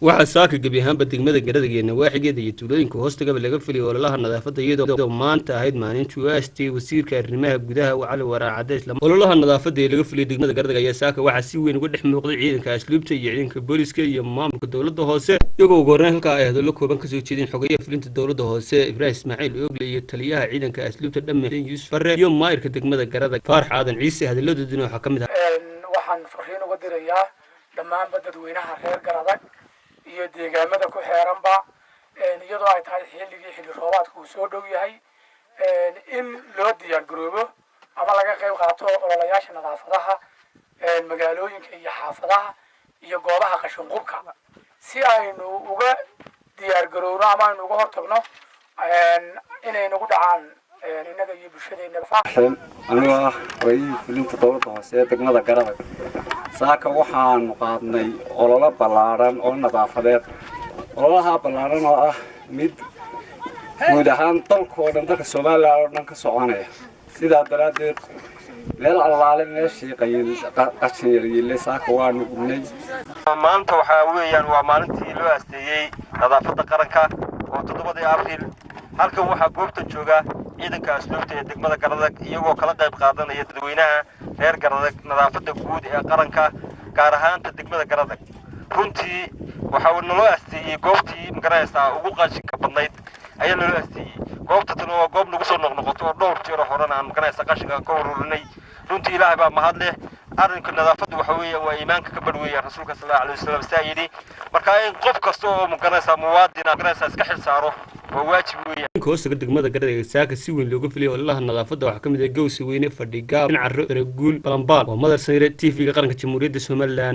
Waxaa saaka gebi ahaanba degmada Garadag iyo nawaaxigeeda iyo tuulooyinka hoostagaba laga filiyay ololaha nadaafadda, iyadoo maanta ahayd maalintii u aastay wasiirka arrimaha gudaha Cali Waraacade. Ololaha nadaafadda ee laga filiyay degmada Garadag ayaa saaka waxaa si weyn uga dhex muuqday ciidanka asluubta iyo ciidanka booliska iyo maamulka dowladda hoose, iyagoo ugu horreyn halkaa ay hadallo kooban kasoo jeedeen xogayaha fulinta dowladda hoose Ibraahim Ismaaciil Oogle iyo taliyaha ciidanka asluubta Dhamme Yuusuf Farre iyo maayirka degmada Garadag Faarax Aadan Ciise. Hadalladooduna waxaa ka mid ah: Waxaan fariin uga dirayaa dhammaanba dadweynaha reer Garadag iyo deegaamada ku xeeranba, iyadoo ay tahay xilligii xilli roobaadka uu soo dhow yahay, in loo diyaar garoobo ama laga qayb qaato ololayaasha nadaafadaha magaalooyinka iyo xaafadaha iyo goobaha qashinqubka, si aynu uga diyaar garowno ama aynu uga hortagno inay nagu dhacaan innaga iyo bulshadeenaba. Anigoo ah xoogayihii fulinta dowladda hoose ee degmada Garadag, saaka waxaanu qaadnay ololo ballaadhan oo nadaafadeed. Ololaha ballaadhan oo ah mid guud ahaan dalkoo dhan, dalka Somalilan oo dhan ka soconaya. Sidaa daraaddeed meel allaale meeshii qashin yaryiille saaka waanu gubnay. Maanta waxaa weeyaan waa maalintii loo aasteeyey nadaafadda qaranka oo 7-dii Abriil. Halkan waxaa goobta jooga ciidanka asluubta ee degmada Garadag, iyagoo kala qayb qaadanaya dadweynaha reer Garadag nadaafadda guud ee qaranka, gaar ahaanta degmada Garadag. Runtii waxaa naloo asteeyey goobtii magaranaysaa ugu qashinka badnayd ayaa naloo asteeyey. Goobta tan waa goob nagu soo noqnoqoto oo dhowr jeero horena aan magaranaysaa qashinka ka ururinay. Runtii Ilaahay baa mahad leh. Arrinka nadaafaddu waxa weeye waa iimaanka ka badh weeyaan, Rasuulka sal allahu alayhi wasalam saa yidhi. Marka in qof kasta oo magaranaysaa muwaadin magaranaysaa iska xil saaro waa waajib weeyaan. Hoostaga degmada Garadag saaka si weyn looga filiyay ololaha nadaafadda waxaa ka mid ah Gowsa Weyne, Fadhigaab, Caro, Daraguul, Balambaal. Waa Madar Sayre, TV-ga Qaranka Jamhuuriyadda Somalilan.